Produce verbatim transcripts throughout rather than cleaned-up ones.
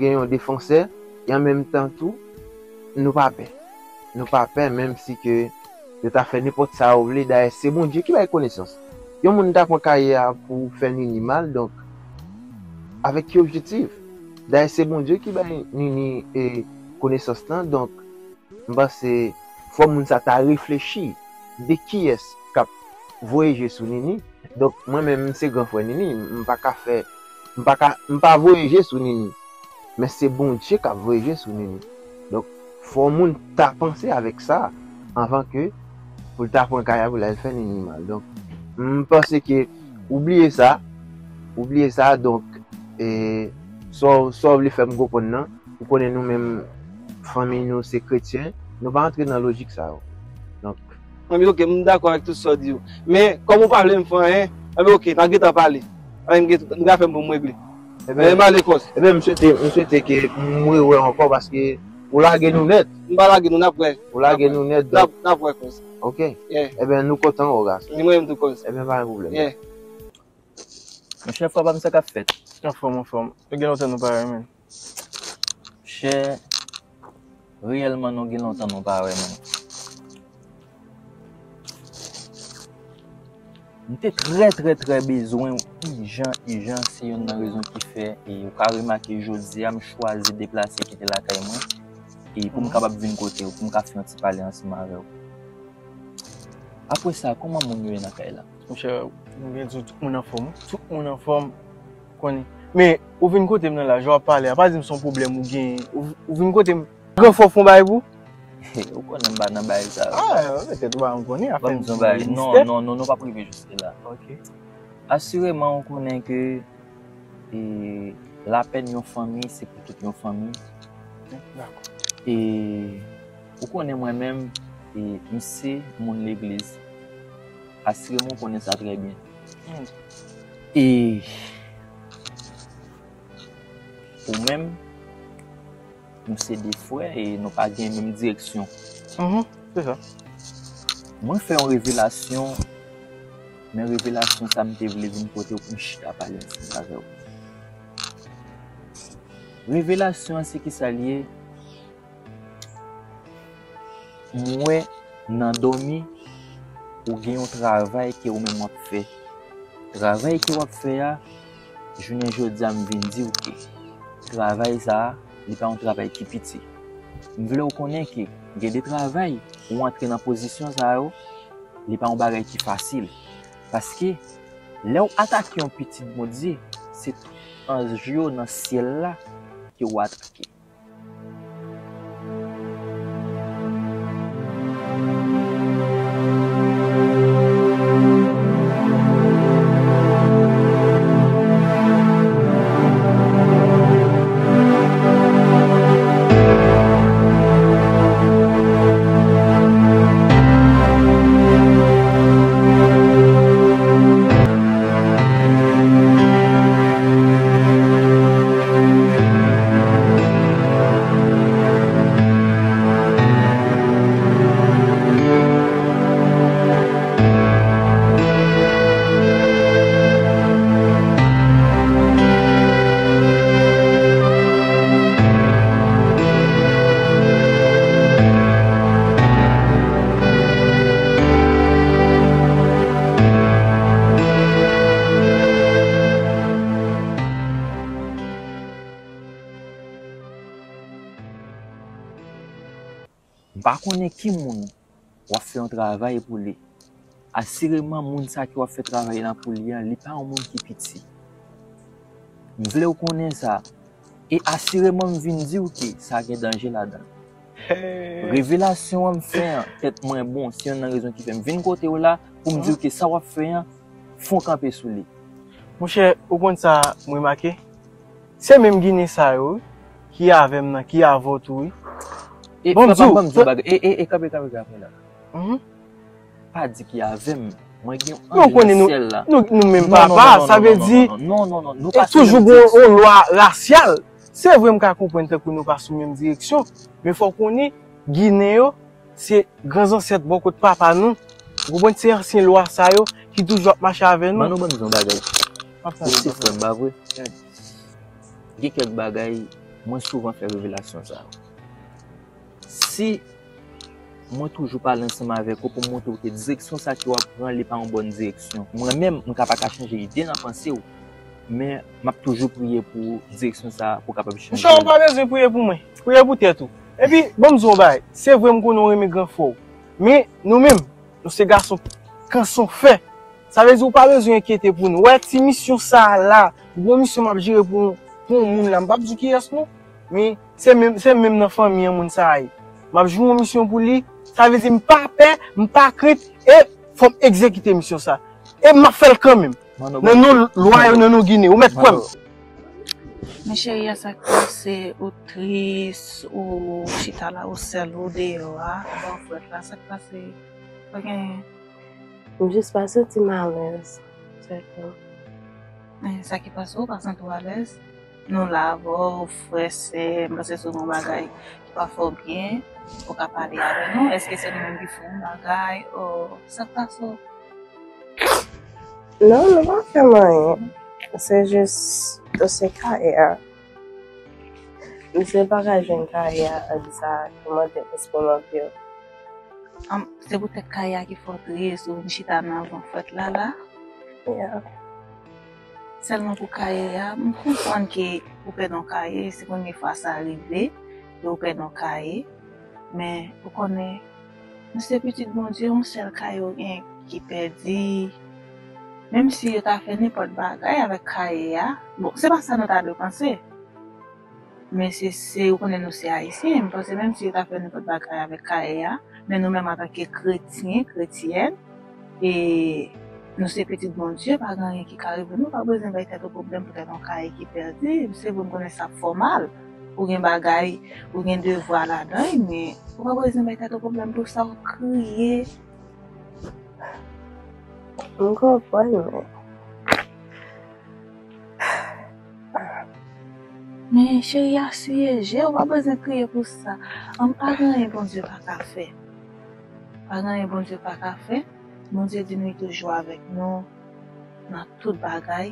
gen yon defansè, e an menm tan tou, nou pa pè. Nou pa pè, menm si ke yo ta fè nenpòt sa yo vle. Dayè, se Bondye ki bay konesans. Yon moun ta pran kay a pou fè Nini mal, donk, avèk ki objektif? Dayè, se Bondye ki bay Nini, e, konesans lan, donk, m panse fò moun sa ta reflechi de kiyès k ap voye je sou Nini. Donk, mwen menm, m se gran frè Nini, m pa ka fè, m pa ka, m pa voye je sou Nini. Men se Bondye k ap voye je sou Nini. Donk, fò moun ta panse avèk sa anvan ke pou l ta pran kay la pou l al fè Nini mal. Donk, m panse ke ou bliye sa, ou bliye sa, donk, e, sa w, sa w vle fè m konprann nan, ou konnen nou menm, fanmi nou se kretyen, nou pa antre nan lojik sa yo. Donk, Anben, ok, m dakò avèk tout sa w di yo. Men, kòm ou pa vle m fè anyen, anben, ok, n a gentan pale. Anben, m gen, m gen afè m pou m regle. Ebyen, m ale kòs. Ebyen, m swete, m swete ke m rewè ankò paske ou lage nou nèt. M pa lage nou, n ap wè. Ou lage nou nèt, donk. N ap, n ap wè kòs. Ok. Yeah. Ebyen, nou kontan wè w, gason. Ni mwen menm tou kòs. Ebyen, pa gen pwoblèm. Yeah. Monchè, frè pa m, sa k ap fèt? Anfòm, anfòm. Nou gen lontan nou pa wè, men. Chè, reyèlman, nou gen lontan nou pa wè, men. M te trè, trè, trè bezwen w ijan, ijan. Se youn nan rezon ki fè, e ou ka remake jodi a, m chwazi deplase kite lakay mwen, e pou m kapab vin kote w, pou m ka fè yon ti pale ansanm avè w. Apre sa, kòman moun yo ye nan kay la? Monchè, m gen di w, tout moun anfòm, wi. Tout moun anfòm, konnen. Men, ou vin kote m nan la, jan w ap pale a, pa di m se yon pwoblèm ou genyen. Ou, ou vin kote m, gran fò fon bagay pou? Ou konnen m pa nan bagay sa yo. Ah, petèt ou pa janm konnen, afè m se yon bagay mistè. Non, non, non, nou p ap rive jiske la. Ok. Asireman, ou konnen ke, e, lapèn yon fanmi, se pou tout yon fanmi. Dakò. E, ou konnen mwen menm, e, m se moun legliz. Asireman, ou konnen sa trè byen. Hmm. E, ou menm, nou se de frè e nou pa gen menm direksyon. Mhm, se sa. Mwen fè yon revelasyon, men revelasyon sa m te vle vin kote w pou m chita pale ansanm avè w. Revelasyon an se kisa l ye? M wè nan dòmi, ou gen yon travay ke ou menm w ap fè. Travay ke w ap fè a, jounen jodi a, m vin di w ke travay sa a, li pa yon travay ki piti. M vle w konnen ke gen de travay, ou antre nan pozisyon sa yo, li pa yon bagay ki fasil. Paske, lè w atake yon pitit Bondye, se tout anj yo nan syèl la ke w atake. M pa konnen ki moun w ap fè yon travay pou li. Asireman, moun sa ke w ap fè travay lan pou li an, li pa yon moun ki piti. M vle w konnen sa. E asireman, m vin di w ke sa gen danje ladan l. Hey! Revelasyon an m fè an, tèt mwen bon, se youn nan rezon ki fè m vin kote w la, pou m di w ke sa w ap fè an, fè w kanpe sou li. Monchè, ou konn sa m remake? Se menm Ginen sa yo, wi, ki avè m nan, ki avè w tou, wi. E, bon, m di w, ban m di w bagay. E, e, e, kanpe, kanpe, kanpe la. Mhm. Pa di ki avè m. Mwen gen yon anj nan syèl la. Nou konnen nou, nou, nou menm papa, sa vle di, e toujou gen yon lwa rasyal. Se vre, m ka konprann tankou nou pa sou menm direksyon, men fò w konnen, Ginen yo, se gran zansèt bò kot papa nou. Ou konprann? Se ansyen lwa sa yo ki toujou ap mache avè nou. Ban nou, ban m di yon bagay. M ap tande. Ou se frè m, pa vre? Gen kèk bagay Mwen souvan fè revelasyon sa yo. Si mwen toujou pale ansanm avèk ou pou m montre w ke direksyon sa ke w ap pran, li pa yon bòn direksyon, mwen menm, m ka pa ka chanje ide nan panse w, men m ap toujou priye pou direksyon sa pou kapab chanje. Monchè, ou pa bezwen priye pou mwen. Priye pou tèt ou. Epi, ban m di w yon bagay. Se vre, m konnen w renmen gran frè w. Men, nou menm, nou se gason kanson fè. Sa vle di ou pa bezwen enkyete pou nou. Wè ti misyon sa a la, gwo misyon m ap jere pou, pou yon moun la. M p ap di kiyès non. Men se menm, se menm nan fanmi an moun sa a ye. M ap jwe yon misyon pou li. Sa vle di m pa pè, m pa krent, e fò m egzekite misyon sa. E m ap fè l kanmenm. Nan non lwa yo, nan non Ginen. Ou mèt kwè m. Men cheri a, sa k pase, ou tris, ou chita la, ou sèl, ou deyò a, bò frèt la, sa k pase? Pa gen M jis pa santi m alèz, sèlman. Men sa ki pase, ou pa santi w alèz? Nou la avè w, frè, sè, m panse se yon bagay ki pa fè w byen, ou ka pale avè nou. Èske se nou menm ki fè yon bagay? O, sa k pase w? Non, nou pa fè m anyen. Se jis dosye kay a. M se pa ka jwenn kay a, ann di sa, ki mande respè m anpil. Am, se poutèt kay a ki fè w tris, ou vin chita nan van frèt la, la? Yeah. Sèlman pou kay a, m konprann ke ou pèdi yon kay, se premye fwa sa rive, ke ou pèdi yon kay. Men, ou konnen, nou se pitit Bondye, yon sèl kay ou gen ki pèdi. Menm si yo ta fè nenpòt bagay avèk kay a, bon, se pa sa nou ta dwe panse. Men se, se, ou konnen nou se Ayisyen, m panse menm si yo ta fè nenpòt bagay avèk kay a, men nou menm antanke kretyen, kretyèn, e nou se pitit Bondye, pa gen anyen ki ka rive nou, pa bezwen bay tèt ou pwoblèm poutèt yon kay ki pèdi. Se vre, m konnen sa ap fè w mal, ou gen bagay, ou gen devwa ladan l, men ou pa bezwen bay tèt ou pwoblèm pou sa, ou kriye. M konprann, men Men cheri a siyeje, ou pa bezwen kriye pou sa. An, pa gen anyen Bondye pa ka fè. Pa gen anyen Bondye pa ka fè. Bondye di nou li toujou avèk nou nan tout bagay.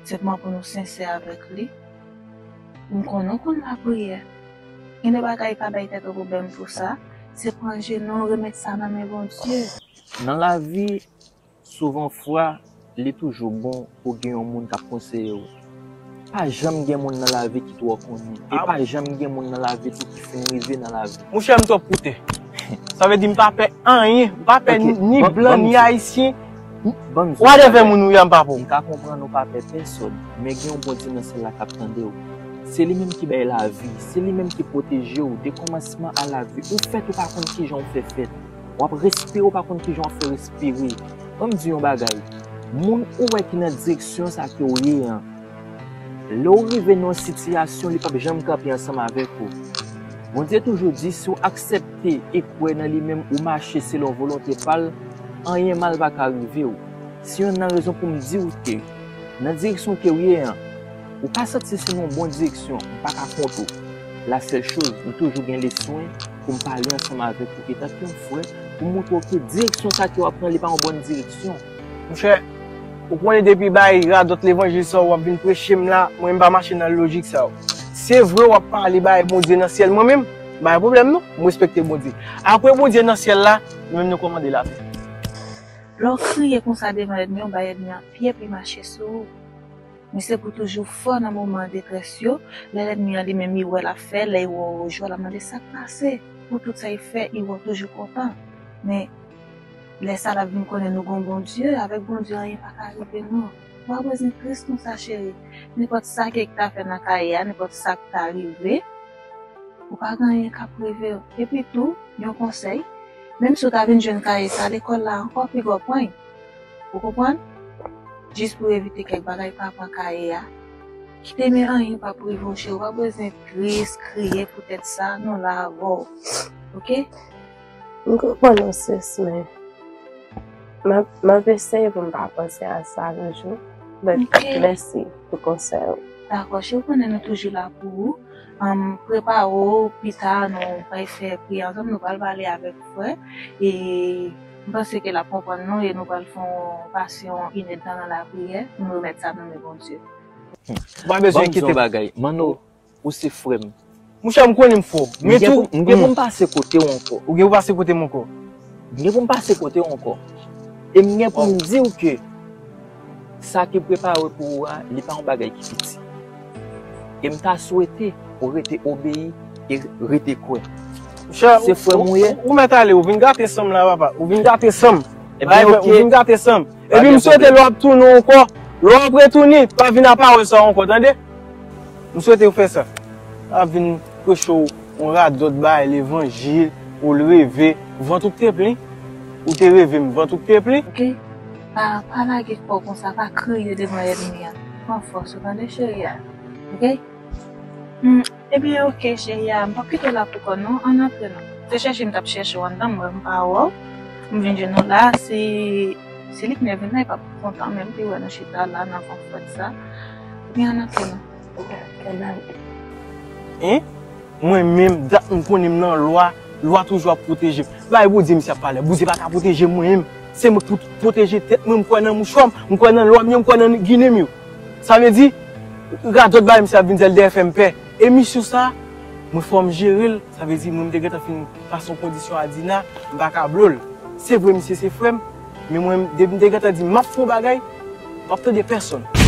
Sèlman pou nou sensè avèk li. M konnen w konn lapriyè. Gen de bagay pa bay tèt ou pwoblèm pou sa. Se pran jenou w remèt sa nan men Bondye. Nan lavi, Souvan fwa, li toujou bon pou gen yon moun k ap konseye w. Pa janm gen moun nan lavi ki twò konnen. E pa janm gen moun nan lavi tou ki fin rive nan lavi. Monchè, m twòp koute. Sa vle di m pa pè anyen. M pa pè ni blan, ni ayisyen. Whatever moun ou ye a, m pa pè w. M ka konprann ou pa pè pèsòn, men gen yon Bondye nan syèl la k ap tande w. Se li menm ki bay lavi, se li menm ki pwoteje w de kòmansman a lavi. Ou fèt, ou pa konn kijan w fè fèt. W ap respire, ou pa konn kijan w ap fè respire. Ban m di yon bagay. Moun ou wè ki nan direksyon sa ke w ye an, lè w rive nan yon sitiyasyon, li p ap janm kanpe ansanm avèk ou. Bondye toujou di, si w aksepte e kwè nan li menm, ou mache selon volonte pa l, anyen mal pa ka rive w. Se yonn nan rezon pou m di w ke, nan direksyon ke w ye an, ou ka santi se nan yon bon direksyon, m pa ka kont ou. La sèl choz, m toujou gen leswen pou m pale ansanm avèk ou etanke yon frè, pou m montre w ke direksyon sa ke w ap pran, li pa yon bòn direksyon. Monchè, ou konnen depi bay radòt levanjil sa w ap vin preche m la, mwen m pa mache nan lojik sa yo. Se vre w ap pale bay Bondye nan syèl, mwen menm, m pa gen pwoblèm non, m respekte Bondye. Apre Bondye nan syèl la, nou menm nou kòmande lapè. Lè w kriye konsa devan ènmi w, bay ènmi an pye pou l mache sou ou. Men se pou toujou fò nan moman detrès yo, lè lènmi an li menm li wè l ap fè, lè l wè w woujou a, l ap mande sa k pase. Pou tout sa l fè, li wè w toujou kontan. Men lè sa l ap vin konnen nou gon Bondye, avèk Bondye anyen pa ka rive nou. Ou pa bezwen tris konsa cheri. Nenpòt sa ke ki ta fè nan kay a, nenpòt sa k ta rive, ou pa gen anyen k ap rive w. Epi tou, yon konsèy, menm si w ta vin jwenn kaye sa, lekòl la ankò pi gwo pwen. Ou konprann? Jis pou evite kèk bagay pa pran kaye a. Kite men anyen p ap rive w cheri, ou pa bezwen tris, kriye poutèt sa, nou la avè w. Oke? M konprann ou sis, men m ap, m ap eseye pou m pa panse a sa toujou. But mèsi pou konsèy ou. Dakò, cheri, ou konnen nou toujou la pou ou. Ann prepare w, pita nou pral fè priyè ansanm, nou pral pale avèk frè. E m panse ke l ap konprann nou e nou pral fè yon pase yon inèdtan nan lapriyè pou nou remèt sa nan men Bondye. Ou pa bezwen enkyete w. Ban m di yon bagay, Manno, Ou se frè m. Monchè, m konnen m fò. M gen pou m pase kote w ankò. Ou gen pou pase kote m ankò. M gen pou m pase kote w ankò. E m gen pou m di w ke sa ki prepare pou ou a, li pa yon bagay ki piti. E m ta swete ou rete obeyi e rete kwè. Se frè m ou ye. Ou mèt ale, ou vin gate san m la, papa. Ou vin gate san m. Ebyen, ok. Ou vin gate san m. Epi m swete lè w ap tounen ankò, lè w ap retounen, pa vin apawòl sa ankò, tande? M swete w fè sa. Pa vin preche w yon radòt bagay levanjil, ou reve, vant ou k te plen. Ou te reve m, vant ou k te plen. Ok? Pa, pa lage kò w konsa, pa kriye devan ènmi an. Pran fòs ou, tande cheri a. Ok? Hmm, ebyen ok cheri a, m p ap kite w la pou kò w non, ann antre non. Se chèche m t ap chèche w anndan, m wè m pa wè w. M vin jwenn ou la, se, se li k nève m la, li p ap kontan menm, li wè nou chita la nan van frèt sa. Ebyen ann antre non. Hein? Mwen menm, dat m konnen m nan lwa, lwa toujou ap pwoteje m. Bay Bondye misye ap pale, Bondye pa ka pwoteje mwen menm. Se mwen k pou pwoteje tèt mwen, m kwè nan mouchwa m, m kwè nan lwa m yo, m kwè nan ginen m yo. Sa vle di, radòt bagay misye ap vin di a, l dèyè fè m pè. Emisyon sa, mwen fò m jere l, sa vle di mwen m te gentan fin pase yon kondisyon a Dina, m pa ka blo l. Se vre misye se frè m, men mwen depi m te gentan di m ap fè yon bagay, m p ap tande pèsonn.